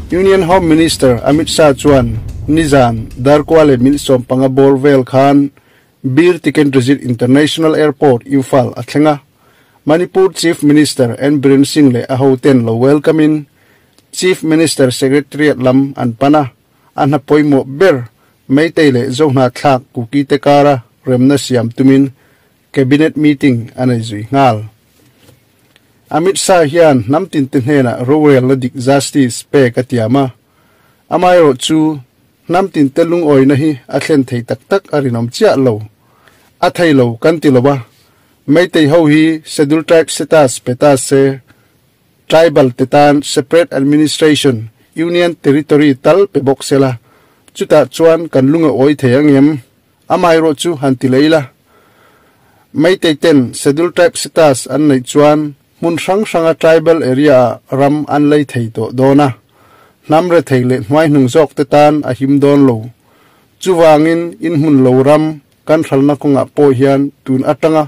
Union Home Minister Amit Shah chuan nizan dar kua leh minute 15 bawr vel khan Bir Tikendrajit International Airport, Imphal a thleng a. Manipur Chief Minister N Biren Singh leh a hoten lo welcome in Chief Minister Secretariat lam an pan a, a hna pawimawh ber Meitei leh Zohnahthlak Kuki te kara remna siam tumin Cabinet meeting a nei zui nghal. Amit Shah hian hnam tinte hnenah rorelna dik justice pek a tiam a, amaherawh chu hnam tinte lungawina hi a thlen thei tak tak a rinawm chiah lo. A thei lo kan ti lo a, Meitei ho hi Schedule Tribe status pe ta se, Tribal te tan separate administration, Union Territory tal pe bawk se la, chutah chuan kan lung a awi thei ang em? Amaherawh chu han ti leh ila, Meitei ten Schedule Tribe status an neih chuan hmun hrang hranga tribal area ah ram an lei thei tawh dawn a, hnam rethei leh hnuaihnung zawk te tan a him dawn lo. Chuvangin inhmun lo ram kan hralna kawngah pawh hian tun atanga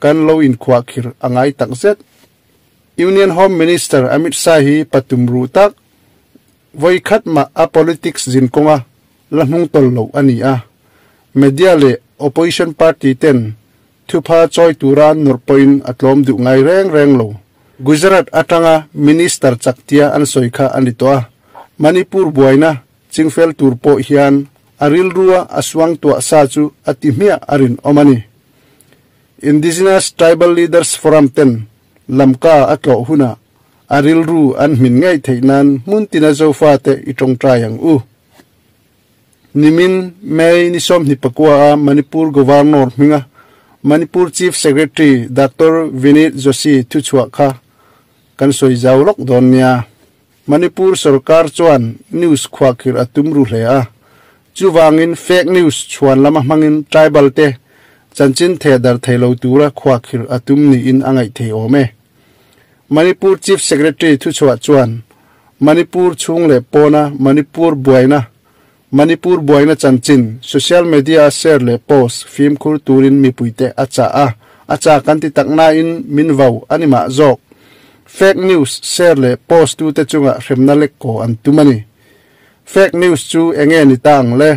kan lo inkhuahkhir a ngai takzet. Union Home Minister Amit Shah hi patum ruh tak, vawi khat mah a politics zin kawnga la hnung tawlh loh a ni a. Media leh opposition party ten thupha chawi tura nawrh pawhin a tlawm duh ngai reng reng lo. Gujarat atanga Minister chaktia an sawi kha a ni tawh a, Manipur buaina chingfel tur pawh hian a rilrua a suang tuah sa chu a ti hmiah a rinawm a ni. Indigenous Tribal Leaders Forum ten Lamka a tlawh hunah a rilru an hmin ngei theih nan hmun tina Zofate i tawngtai ang u. Nimin, May ni 24 a Manipur Governor hminga Manipur Chief Secretary Doctor Vinit Joshi thuchhuah kha kan sawi zau lawk dawn nia. Manipur sorkar chuan news khuahkhirh a tum ru hle a, chuvangin fake news chhuan lama hmangin tribal te chanchin theh darh thei lo tura khuahkhirh a tum niin a ngaih thei awm e. Manipur Chief Secretary thuchhuah chuan Manipur chhung leh pawna Manipur buaina Manipur buaina chanchin social media a share leh post fimkhur turin mipuite a chah a, a chah kan ti tak nain min vau a ni mah zawk. Fake news share leh post tute chungah hremna lek kaw an tum a ni. Fake news chu enge ni ta ang le?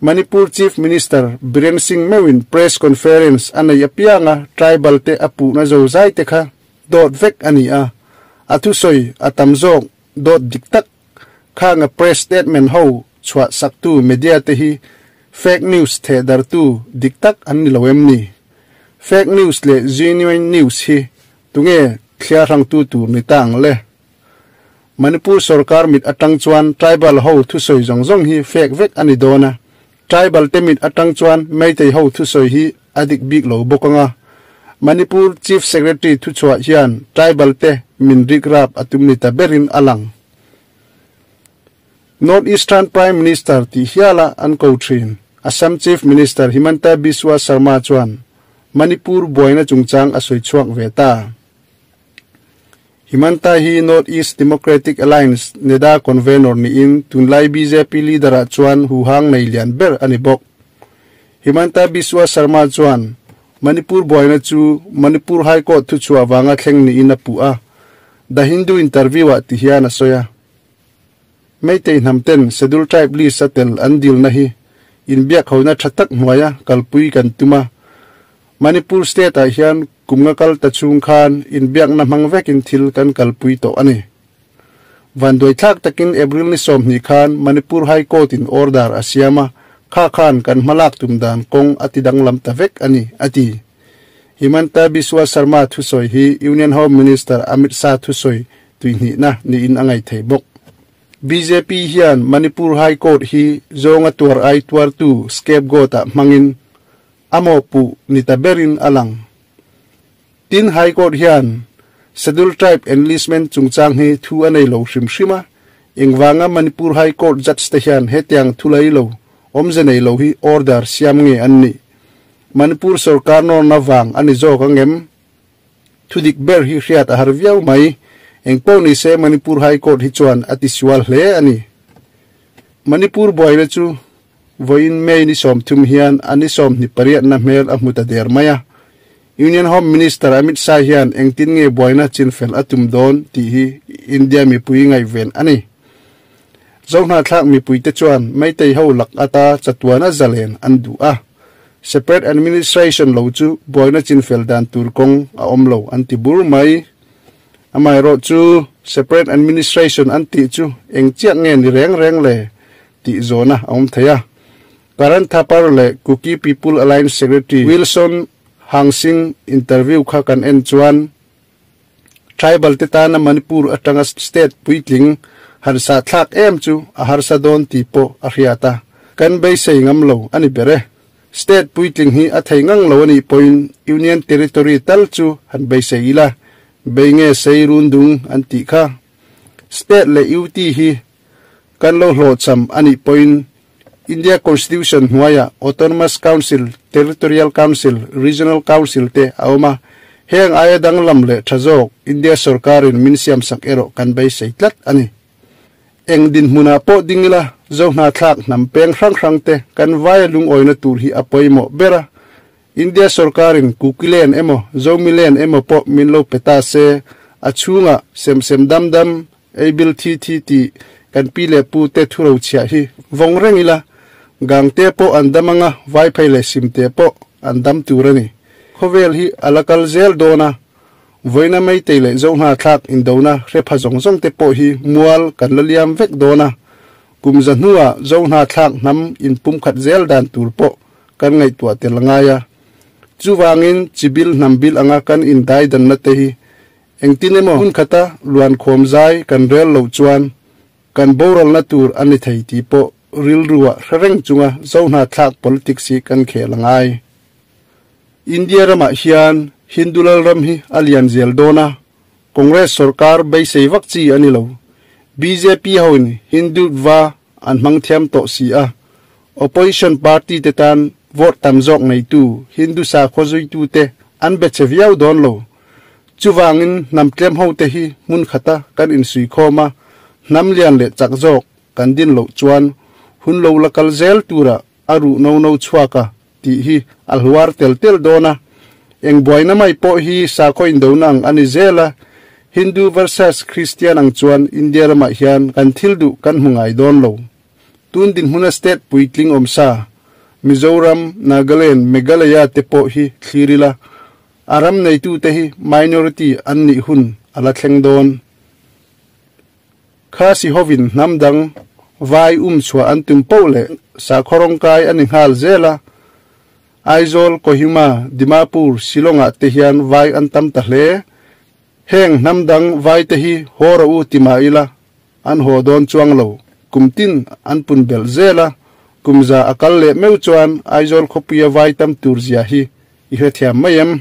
Manipur Chief Minister Biren Singh meuhin press conference a nei apianga tribal te a puhna zozai te kha dawt vek a ni a, a thusawi a tam zawk dawt dik tak Khanga press statement ho chhuah saktu media te hi fake news thehdartu dik tak an ni lo em ni? Fake news leh genuine news hi tunge thliar hrangtu tur ni ta ang le? Manipur sorkar mit atang chuan tribal ho thusawi zawng zawng hi fake vek a ni dawn a, tribal te mit atang chuan Meitei ho thusawi hi a dik bik lo bawk anga Manipur Chief Secretary thuchhuah hian tribal te min rikrap a tum ni ta berin a lang. North Eastern Prime Minister tih hiala an ko thin Assam Chief Minister Himanta Biswa Sarma chuan Manipur buaina chungchang a sawi chhuak ve ta. Himanta hi North East Democratic Alliance, NEDA, convenor niin tunlai bjp leader-ah chuan huhang nei lian ber a ni bawk. Himanta Biswa Sarma chuan Manipur buaina chu Manipur High Court thuchhuah vanga thleng niin a puh a, The Hindu interview-ah ti hian a sawi a. Meitei hnamten Schedule Tribe list-a tel an dilna hi inbiakhona tha tak hnuaia kalpui kan tum a. Manipur state-ah hian kum nga kal ta chhung khan inbiakna hmang vekin thil kan kalpui tawh a ni. Vanduaithlak takin April ni 20 khan Manipur High Court-in order a siam a, kha khan kan hmalak tum dan kawng a ti danglam ta vek a ni, a ti. Himanta Biswa Sarma thusawi hi Union Home Minister Amit Shah thusawi tuihnihna niin a ngaih thei bawk. Bjp hian Manipur High Court hi zawnga tuar ai tuartu scapegoat-ah hmangin a mawhpuh ni ta berin a lang. Tin, High Court hian Scheduled Tribe Enlistment chungchang hi thu a nei lo hrim hrim a, engvanga Manipur High Court Judge te hian hetiang thu lei lo, awmze nei lo hi order siam nge an nih? Manipur sorkar nawrna vang a ni zawk ang em? Thudik ber hi hriat a har viau mai. Engpawh ni se Manipur High Court hi chuan a tisual hle a ni. Manipur buaina chu vawiin May ni 30 hian a ni 28na hmel a hmu ta der mai a. Union Home Minister Amit Shah hian engtin nge buaina chinfel a tum dawn tih hi India mipui ngaihven a ni. Zohnahthlak mipuite chuan Meitei ho lak ata chatuana zalen an duh a, separate administration lo chu buaina chinfel dan tur kawng a awm lo an ti bur mai. Amaherawhchu separate administration an tih chu eng chiah nge ni reng reng le tih zawhna a awm thei a. Karan Thapar leh Kuki People Alliance Secretary Wilson Hangsing interview kha kan en chuan, Tribal te tana Manipur atanga state puitling han sah thlak em chu a harsa dawn tih pawh a hriat a, kan beisei ngam lo a ni ber e. State puitling hi a thei ngang lo a nih pawhin Union Territory tal chu han beisei ila, bei nge sei run dung an tih kha. State leh UT hi kan lo hlawhchham a nih pawhin India Constitution hnuaiah Autonomous Council, Territorial Council, Regional Council te a awm a, heng aia danglam leh tha zawk India sorkarin min siamsak erawh kan beisei tlat a ni. Eng dinhmunah pawh ding ila Zohnahthlak hnam peng hrang hrang te kan vaia lungawina tur hi a pawimawh ber a, India sorkarin Kukiland emaw Zomiland emaw pawh min lo pe ta se, a chhungah sem sem dam dam Ei bil thi thi tih kan pi leh pu te thu ro chhiah hi vawng reng ila, gang te pawh an dam anga vaiphei leh sim te pawh an dam tur a ni. Khawvel hi a la kal zel dawn a, vawiina meitei leh zohna thlak indona hrepha zawng zawng te pawh hi mual kan la liam vek dawn a, kum za hnuah zohna thlak hnam inpumkhat zel dan tur pawh kan ngaihtuah tel ngai a. Chuvangin chibil hnam bil anga kan indaidanna te hi Engtin emaw hun khata luankhawm zai kan rel loh chuan kan boralna tur a ni thei tih pawh rilruah hre reng chunga Zohnahthlak politics hi kan khel a ngai. India ramah hian Hindu lalram hi a lian zel dawn a, Congress sorkar beisei vak chi a ni lo. Bjp hoin Hindutva an hmang thiam tawh si a, opposition party te tan vote tam zawk neitu Hindu sakhaw zuitute an be che viau dawn lo. Chuvangin hnam tlem hote hi hmun khata kan insuikhawm a, hnam lian leh chak zawk kan din loh chuan hun lo la kal zel tura a ruh no no chhuak a tih hi a hluar tel tel dawn a. Eng buaina mai pawh hi sakhaw indona ang a ni zel a, Hindu versus Christian ang chuan India ramah hian kan thil duh kan hmu ngai dawn lo. Tun dinhmuna state puitling awm sa Mizoram, Nagaland, Meghalaya te pawh hi thlir ila, A ram neitute hi minority an nih hun a la thleng dawn. Khasi hovin hnam dang vai um chhuah an tum poh leh sakhaw rawngkai a ni nghal zel a. Aizawl, Kohima, Dimapur, Shillong-ah te hian vai an tam ta hle. Heng hnam dang vai te hi haw rawh u ti mah ila an haw dawn chuang lo. Kum tin an pun belh zel a, kum za a kal leh meuh chuan Aizawl khawpuia vai tam tur zia hi I hrethiam mai em?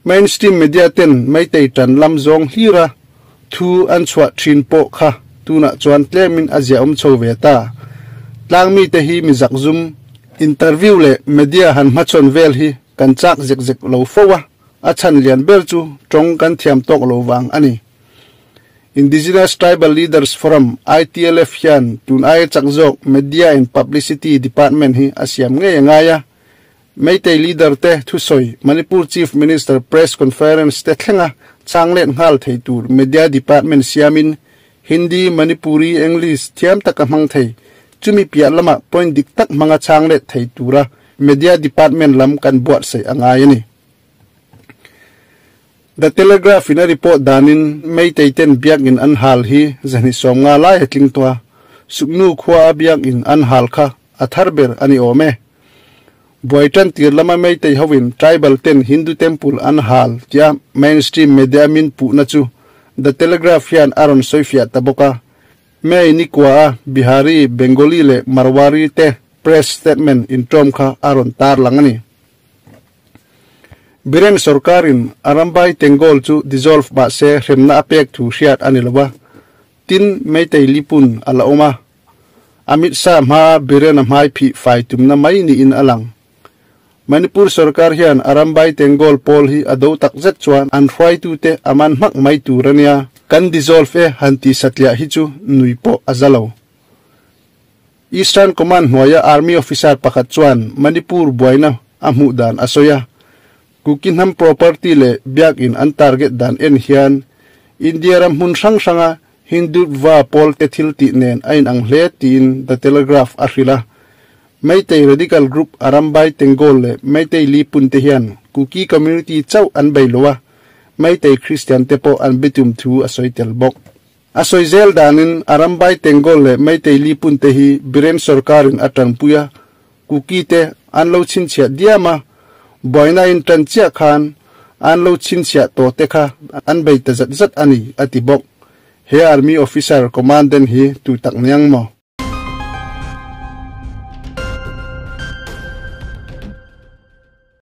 Mainstream media ten Meitei tan lam zawng hlira thu an chhuah thin pawh kha tunah chuan tlemin a ziahawm chho ve ta. Tlangmite hi mi zakzum, interview leh media han hmachhawn vel hi kan chak zek zek lo fo a, a chhan lian ber chu tawng kan thiam tawk lo vang a ni. Indigenous Tribal Leaders Forum, ITLF, hian tun aia chak zawk Media and Publicity Department hi a siam ngei a ngai a. Meitei leader te thusawi Manipur Chief Minister Press Conference te thlenga chang let nghal thei tur Media Department siamin Hindi, Manipuri, English thiam taka hmang thei chumi piah lamah point dik tak hmanga chang let thei tura Media Department lam kan buatsaih a ngai a ni. The Telegraph in a report danin Meitei ten biakinn an hal hi zahnih 50 lai a tling tawh a, Suknu khua a biakinn an hal kha a thar ber a ni awm e. Buai tan tir lama Meitei hovin tribal ten Hindu temple an hal tia mainstream media min puhna chu The Telegraph hian a rawn sawifiah ta bawk a. May ni kua a Bihari, Bengali leh Marwari te press statement intawm kha a rawn tarlang a ni. Biren sorkarin a rambai Tenggol chu dissolve mahse hremna a pek thu hriat a ni lo a, tin Meitei Lipun a la awm a. Amit Shah hmaa Biren a hmai phih fai tumna mai niin a lang. Manipur sorkar hian a rambai Tenggol pawl hi a do tak zet chuan an hruaitute a man hmak mai tur a nia. Kan dissolve e han ti satliah hi chu nui pawh a za lo. Eastern Command hnuaia Army officer pakhat chuan Manipur buaina a hmuh dan a sawi a, Kuki hnam property leh biakinn an target dan en hian India ram hmun hrang hranga Hindutva pawl te thil tih nen a inang hle tiin The Telegraph a hrilh a. Meitei radical group Arambai Tenggol leh Meitei Lipun te hian Kuki community chauh an bei lo a, Meitei Christian te pawh an bitum thu a sawi tel bawk. A sawi zel danin Arambai Tenggol leh Meitei Lipun te hi Biren sorkarin a tanpui a, Kuki te an lo chhinchhiah diam a, buaina in tan chiah khan an lo chhinchhiah tawh te kha an bei ta zat zat a ni, a ti bawk. He Army officer commandant hi tu tak niang maw?